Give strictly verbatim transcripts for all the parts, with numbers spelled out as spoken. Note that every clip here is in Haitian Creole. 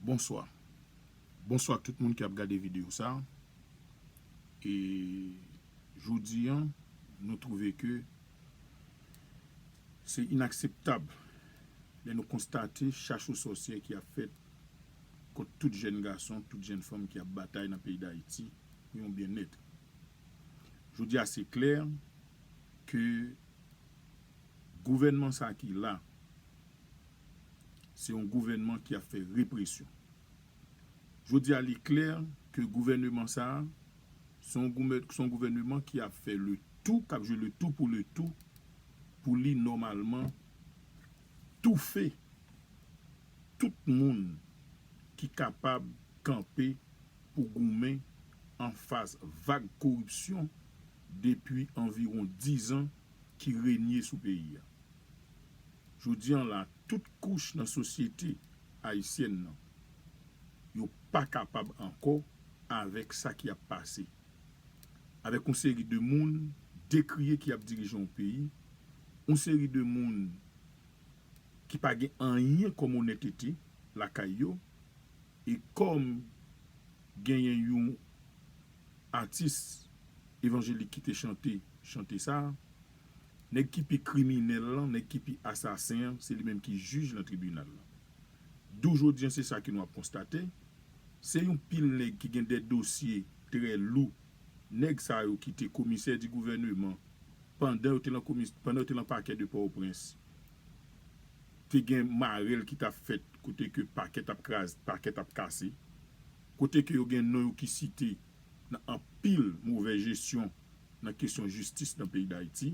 Bonswa. Bonswa tout moun ki ap gade videyo sa. E jodi an, nou twouve ke se inakseptab lè nou konstate chach osòsyè ki ap fèt kont tout jèn gason, tout jèn fanm ki ap batay nan peyi Dayiti pou yon byennèt. Jodi a, se klè ke gouvènman sa ki la, se yon gouvènman ki ap fè represyon. Jodi a, li klè ke gouvèneman sa a, se yon gouvè-, se yon gouvèneman ki ap fè le tou, k ap jwe le tou pou le tou, pou li nòmalman toufe tout moun ki kapab kanpe pou goumen anfas vag koripsyon depi anviwon diz an ki renye sou peyi a. Jodi an la, tout kouch nan sosyete ayisyèn nan, yo pa kapab ankò avèk sa ki ap pase. Avèk yon seri de moun dekriye ki ap dirije yon peyi, yon seri de moun ki pa gen anyen kòm onètete lakay yo, e kòm genyen yon atis evanjelik ki te chante chante sa a, nèg ki pi kriminèl lan, nèg ki pi asasen an, se li menm ki jij nan tribinal lan. Dou jodi an, se sa ke nou ap konstate. Se yon pil nèg ki gen de dosye trè lou. Nèg sa yo ki te komisè di gouvèneman pandan yo te lan komis-, pandan yo te lan pakè de Pòtoprens, te gen marèl ki t ap fèt kote ke pakè t ap kraze, pakè t ap kase, kote ke yo gen non yo ki site nan anpil movè jesyon nan kesyon jistis nan peyi Dayiti.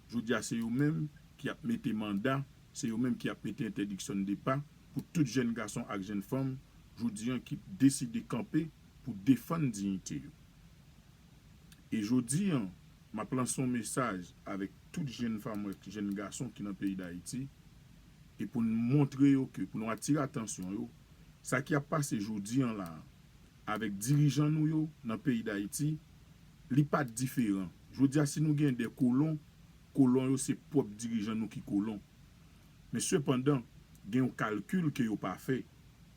Jodi a, se yo menm ki ap mete manda, se yo menm ki ap mete entèdiksyon de pa pou tout jèn gason ak jèn fanm jodi an ki deside kanpe pou defann diyite yo. E jodi an, m ap lanse yon mesaj avèk tout jèn fanm ak jèn gason ki nan peyi Dayiti, e pou n montre yo ke, pou nou atire atansyon yo, sa ki ap pase jodi an la a, avèk dirijan nou yo nan peyi Dayiti, li pa t diferan. Jodi a, si nou gen de kolon, kolon yo se pwòp dirijan nou ki kolon. Men sepandan, gen yon kalkil ke yo pa fè,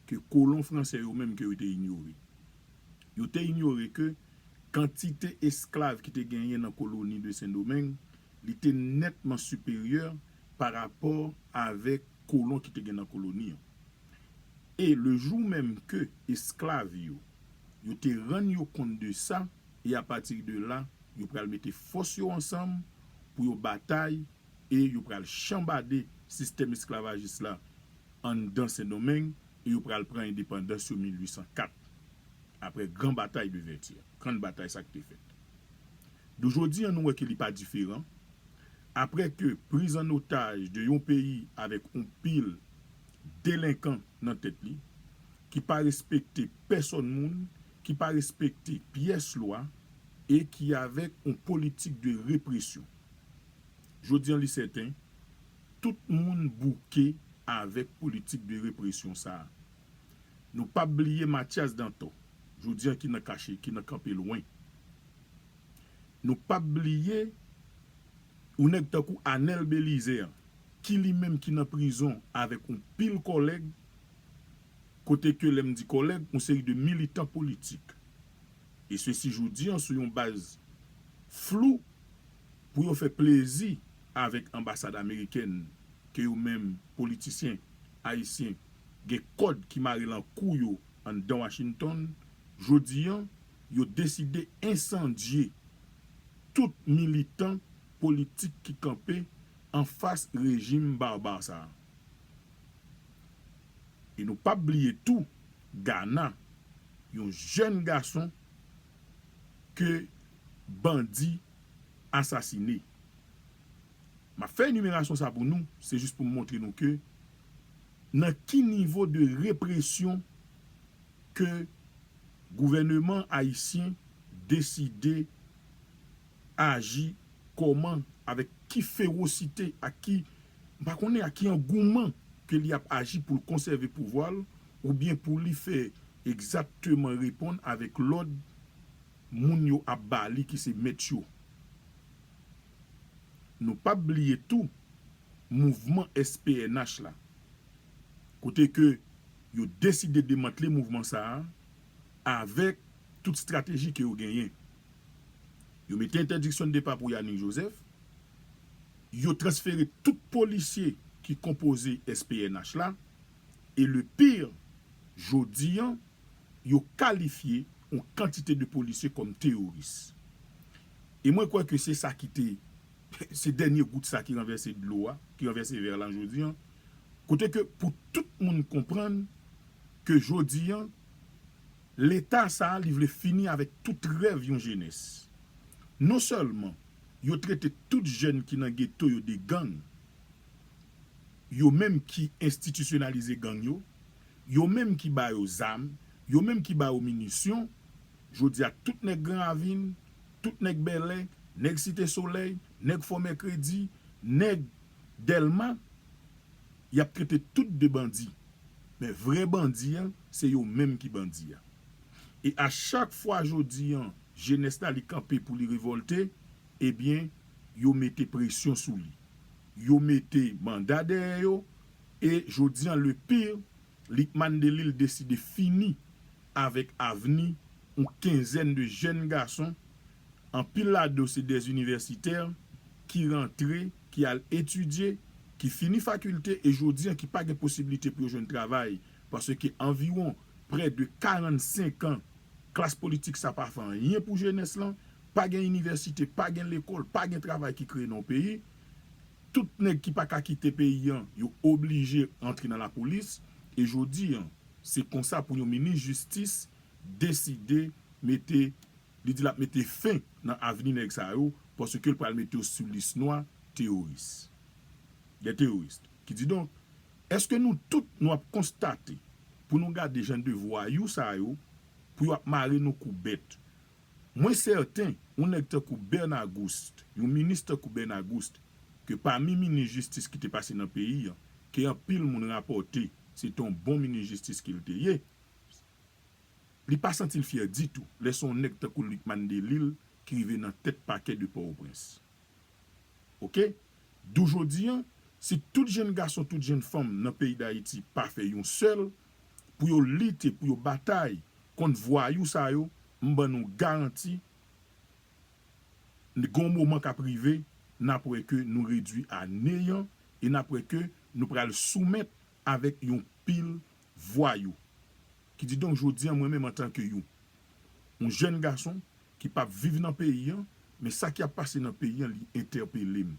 ke kolon fransè yo menm ke yo te inyore. Yo te inyore ke kantite esklav ki te genyen nan koloni de Sendomeng, li te nètman siperyè pa rapò avèk kolon ki te gen nan koloni an. E le jou menm ke esklav yo, yo te rann yo kont de sa, e apati de la, yo pral mete fòs yo ansanm pou yo batay e yo pral chanbade sistèm esklavajis la anndan Sendomeng e yo pral pran endepandans yo mil uit san kat, apre gran batay de Vètyè, gran batay sa ki te fèt. Dou jodi an, nou wè ke li pa diferan. Apre ke priz an otaj de yon peyi avèk yon pil delenkan nan tèt li, ki pa respekte pèsòn moun, ki pa respekte pyès lwa, e ki avèk yon politik de represyon. Jodi an, li sèten, tout moun bouke avèk politik de represyon sa a. Nou p ap bliye Mathias Dantor, jodi an ki nan kache, ki nan kanpe lwen. Nou p ap bliye yon nèg tankou Anèl Belizè, ki li menm ki nan prizon avèk yon pil kòlèg, kote ke lè m di kòlèg, yon seri de militan politik. E sesi jodi an sou yon baz flou pou yo fè plezi avèk anbasad amerikèn ke yo menm politisyen ayisyen gen kòd ki mare lan kou yo anndan Washington, jodi an, yo deside ensandye tout militan politik ki kanpe anfas rejim baba sa a. E nou p ap bliye tou Gana, yon jèn gason ke bandi asasine. M ap fè enimerasyon sa pou nou, se jis pou m montre nou ke nan ki nivo de represyon ke gouvèneman ayisyen deside aji, kòman, avèk ki fewosite, ak ki, m pa konnen ak ki angouman ke li ap aji pou l konsève pouvwa l, oubyen pou li fè egzakteman reponn avèk lòd moun yo ap ba li ki se mèt yo. Nou p ap bliye tou mouvman S P N H la, kote ke yo deside demantle mouvman sa a avèk tout estrateji ke yo genyen. Yo mete entèdiksyon de depa pou Yanick Joseph, yo transfere tout polisye ki konpoze S P N H la, e le pire, jodi an, yo kalifye yon kantite de polisye kòm teworis. E mwen kwè ke se sa ki te, se dènye gout sa ki ranvèse dlo a, ki ranvèse vè lan jodi an, kote ke pou tout moun konprann ke jodi an, Leta sa a, li vle fini avèk tout rèv yon jenès. Non sèlman yo trete tout jèn ki nan geto yo de gang, yo menm ki enstitisyonalize gang yo, yo menm ki ba yo zam, yo menm ki ba yo minisyon, jodi a tout nèg Gran Ravin, tout nèg Bèlè, nèg Site Solèy, nèg Fò Mèkredi, nèg Dèlma, y ap trete tout de bandi. Men vrè bandi an, se yo menm ki bandi a. E a chak fwa jodi an, jenès la li kanpe pou li revòlte, ebyen, yo mete presyon sou li. Yo mete manda dèyè yo, e jodi an, le pire, Lucmane Delille deside fini avèk avni yon kenzèn de jèn gason, anpil ladan yo se dè inivèsitè ki rantre, ki al etidye, ki fini fakilte e jodi an ki pa gen posiblite pou yo jwenn travay, paske anviwon prè de karannsenk an klas politik sa pa fè anyen pou jenès lan, pa gen inivèsite, pa gen lekòl, pa gen travay ki kreye nan yon peyi. Tout nèg ki pa ka kite peyi an, yo oblije antre nan lapolis. E jodi an, se konsa pou yon minis jistis deside mete, li di l ap mete fen nan avni nèg sa yo, paske l pral mete yo sou lis nwa teworis. Dè teworis. Kididonk, èske nou tout nou ap konstate pou nou gade jan de vwayou sa yo, pou yo ap mare nou kou bèt? Mwen sèten, yon nèg tankou Bernard Gouste, yon minis tankou Bernard Gouste, ke pami minis jistis ki te pase nan peyi an, ke anpil moun rapòte, se te yon bon minis jistis ke l te ye, li pa santi l fyè ditou, lè se yon nèg tankou Lucmane Delille ki rive nan tèt pakè de Pòtoprens. Oke? Dou jodi an, si tout jèn gason, tout jèn fanm nan peyi Dayiti pa fè yon sèl pou yo lite, pou yo batay kont vwayou sa yo, m ban nou garanti, gen yon moman k ap rive, n ap wè ke nou redui a neyan e n ap wè ke nou pral soumèt avèk yon pil vwayou. Kididonk, jodi an, mwen menm antanke yon, yon jèn gason ki p ap viv nan peyi an, men sa ki ap pase nan peyi an, li entèpele m.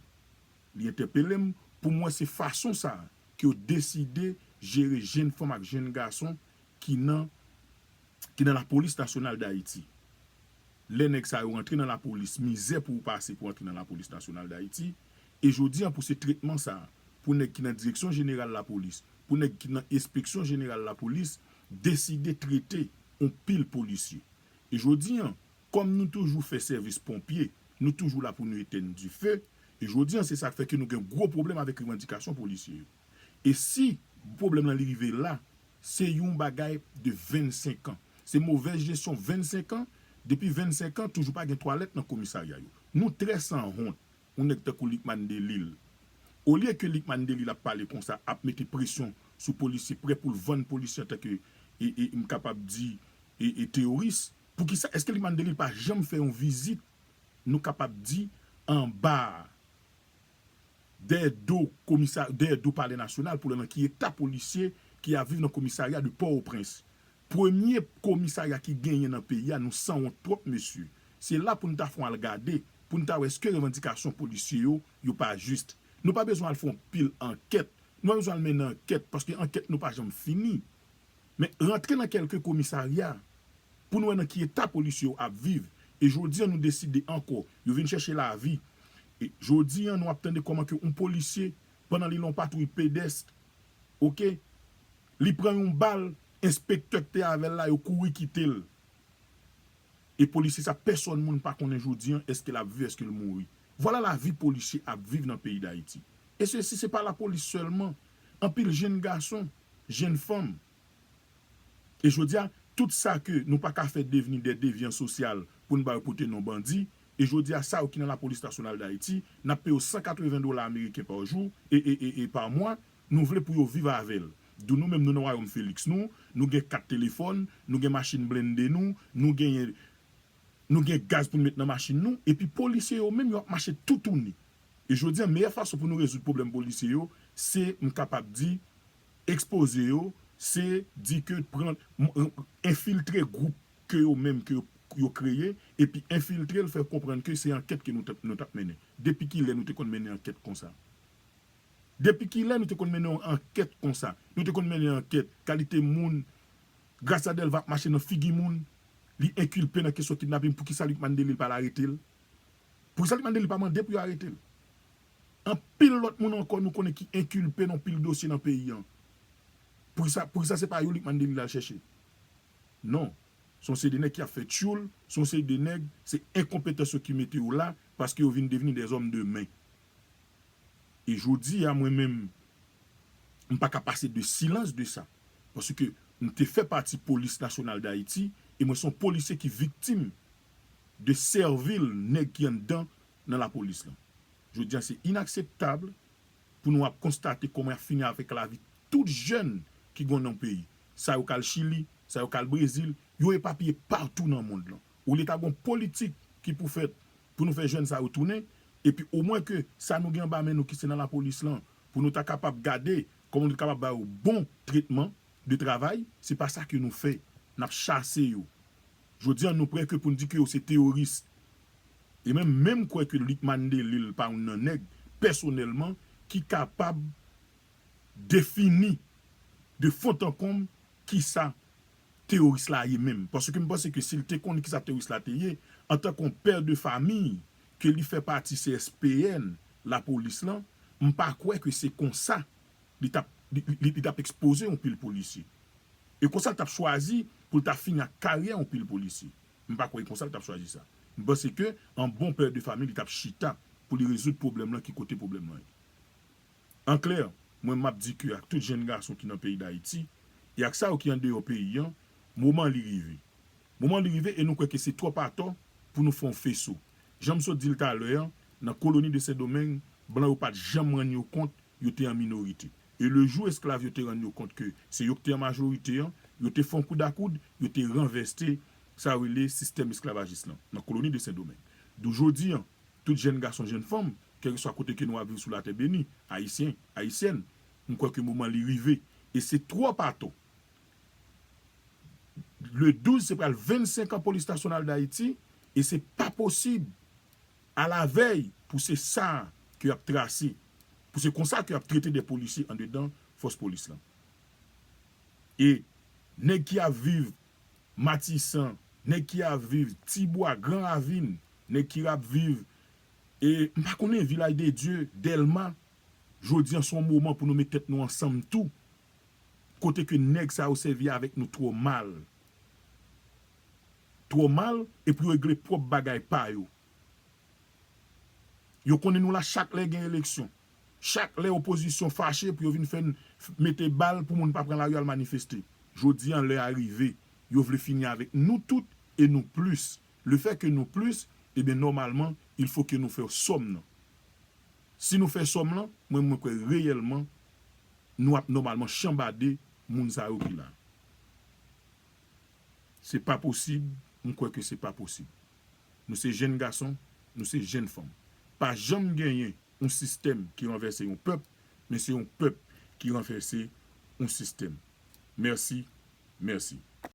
Li entèpele m pou m wè se fason sa a ke yo deside jere jèn fanm ak jèn gason ki nan, ki nan Lapolis Nasyonal Dayiti. Lè nèg sa yo rantre nan lapolis, mizè pou ou pase pou antre nan Lapolis Nasyonal Dayiti. E jodi an, pou se tretman sa a, pou nèg ki nan Direksyon Jeneral Lapolis, pou nèg ki nan Enspeksyon Jeneral Lapolis, deside trete yon pil polisye. E jodi an, kòm nou toujou fè sèvis ponpye, nou toujou la pou nou etèn dife. E jodi an, se sa k fè ke nou gen gwo pwoblèm avèk revandikasyon polisye yo. E si pwoblèm lan li rive la, se yon bagay de vennsenk an. Se movèz jesyon vennsenk an. Depi vennsenk an, toujou pa gen twalèt nan komisarya yo. Nou trè sanwont. Yon nèg tankou Lucmane Delille. Olye ke Lucmane Delille ap pale konsa, ap mete presyon sou polisye, prè pou l vann polisye antanke, e, e, m kapab di, e, e, teworis, poukisa, èske Lucmane Delille pa janm fè yon vizit, nou kapab di, anba a, dèyè do komisa-, dèyè do Palè Nasyonal pou l wè nan ki eta polisye ki ap viv nan komisarya de Pòtoprens? Premye komisarya ki genyen nan peyi a, nou sanwont twòp, mesye. Se la pou n ta fè yon al gade, pou n ta wè èske revandikasyon polisye yo, yo pa jis. Nou pa bezwen al fè yon pil ankèt. Nou pa bezwen al mennen ankèt, paske ankèt nou pa janm fini. Men rantre nan kèlke komisarya pou n wè nan ki eta polisye yo ap viv. E jodi an, nou deside ankò, yo vin chèche lavi. E jodi an, nou ap tande kòman ke yon polisye, pandan li nan yon patwouy pedès, oke, li pran yon bal, enspektè k te avè l la, yo kouri kite l. E polisye sa, pèsòn moun pa konnen jodi an, èske l ap viv, èske l mouri. Vwala lavi polisye ap viv nan peyi Dayiti. E se, si se pa lapolis sèlman, anpil jèn gason, jèn fanm. E jodi a, tout sa ke nou pa ka fè devni dè devyan sosyal pou n ba yo pote non bandi, e jodi a, sa yo ki nan Lapolis Nasyonal Dayiti, n ap peye yo san katreven dola ameriken pa jou, e, e, e, e pa mwa, nou vle pou yo viv avè l. Dou nou menm, nou nan wayòm Felix nou, nou gen kat telefòn, nou gen machin blende nou, nou genyen, nou gen gaz pou n met nan machin nou, epi polisye yo menm, yo ap mache toutouni. E jodi a, meyè fason pou nou rezoud pwoblèm polisye yo, se, m kapab di, ekspoze yo, se di ke pran, m, m, enfiltre gwoup ke yo menm, ke yo, yo kreye, epi enfiltre l, fè konprann ke se ankèt ke nou t ap, nou t ap mennen. Depi kilè nou te konn mennen ankèt konsa? Depi kilè nou te konn mennen yon ankèt konsa? Nou te konn mennen ankèt, kalite moun, Gracia Delva ap mache nan figi moun, li enkilpe nan kesyon kidnaping, poukisa Lucmane Delille pa al arete l? Poukisa Lucmane Delille pa mande pou yo arete l? Anpil lòt moun ankò nou konnen ki enkilpe nan pil dosye nan peyi an. Poukisa, poukisa se pa yo Lucmane Delille al chèche? Non. Se yon seri de nèg ki ap fè tchoul, se yon seri de nèg, se enkonpetans yo ki mete yo la, paske yo vin devni des hommes de main. E jodi a, mwen menm, m pa ka pase de silans de sa. Paske m te fè pati Polis Nasyonal Dayiti, e mwen se yon polisye ki viktim de sèvil nèg ki anndan nan lapolis lan. Jodi a, se inakseptab pou nou ap konstate kòman y ap fini avèk lavi tout jèn ki gen nan peyi. Sa yo k al Chili, sa yo k al Brezil, yo epapiye patou nan mond lan. Olye ta gen yon politik ki pou fèt pou nou fè jèn sa yo tounen, epi omwen ke sa nou gen anba men nou ki se nan lapolis lan, pou nou ta kapab gade kòman nou ta kapab ba yo bon tretman de travay, se pa sa ke nou fè. N ap chase yo. Jodi a, nou prè ke pou n di ke yo se teyoris. E menm, menm kwè ke Lucmane Delille pa youn nan nèg, pèsonèlman, ki kapab defini de fon an konm kisa teyoris la ye menm. Paske m panse ke si l te konn kisa teyoris la te ye, antanke yon pè de famiy, ke li fè pati C S P N, lapolis lan, m pa kwè ke se konsa li t ap, li, li, li t ap ekspoze yon pil polisye. E konsa l t ap chwazi pou l ta fini ak karyè yon pil polisye. M pa kwè e konsa l t ap chwazi sa. M panse ke an bon pè de famiy, li t ap chita pou li rezoud pwoblèm lan, ki kote pwoblèm lan ye. An klè, mwen m ap di ke ak tout jèn gason ki nan peyi Dayiti, e ak sa yo ki andeyò peyi an, moman li rive. Moman li rive e nou kwè ke se twòp atò pou nou fè yon feso. Jan m sot di l talè an, nan koloni de Sendomeng, blan yo pa t janm rann yo kont yo te an minorite. E le jou esklav yo te rann yo kont ke se yo ki te an majorite an, yo te fè yon koud a koud, yo te ranvèse sa yo rele sistèm esklavajis lan, nan koloni de Sendomeng. Dou jodi an, tout jèn gason, jèn fanm, kèlkeswa kote ke nou ap viv sou latè beni, ayisyen, ayisyèn, m kwè ke moman li rive. E se twòp atò. Le douz, se pral vennsenk an Polis Nasyonal Dayiti, e se pa posib, alavèy, pou se sa ke y ap trase, pou se konsa ke y ap trete de polisye andedan fòs polis lan. E nèg ki ap viv Matisan, nèg ki ap viv Tibwa, Gran Ravin, nèg ki ap viv, e m pa konnen, Vilaj de Dye, Dèlma, jodi an se yon moman pou nou met tèt nou ansanm tou, kote ke nèg sa yo sèvi avèk nou twò mal. Twò mal, e pou yo regle pwòp bagay pa yo. Yo konnen nou la chak lè gen eleksyon. Chak lè opozisyon fache pou yo vin fè n f-, mete bal pou moun pa pran lari al manifeste. Jodi an, lè a rive. Yo vle fini avèk nou tout e nou plis. Le fè ke nou plis, ebyen, nòmalman, il fo ke nou fè sòm nan. Si nou fè sòm lan, mwen, mwen kwè reyèlman, nou ap nòmalman chanbade moun sa yo ki la. Se pa posib, m kwè ke se pa posib. Nou se jèn gason, nou se jèn fanm. Pa janm genyen yon sistèm ki ranvèse yon pèp, men se yon pèp ki ranvèse yon sistèm. Mèsi, mèsi.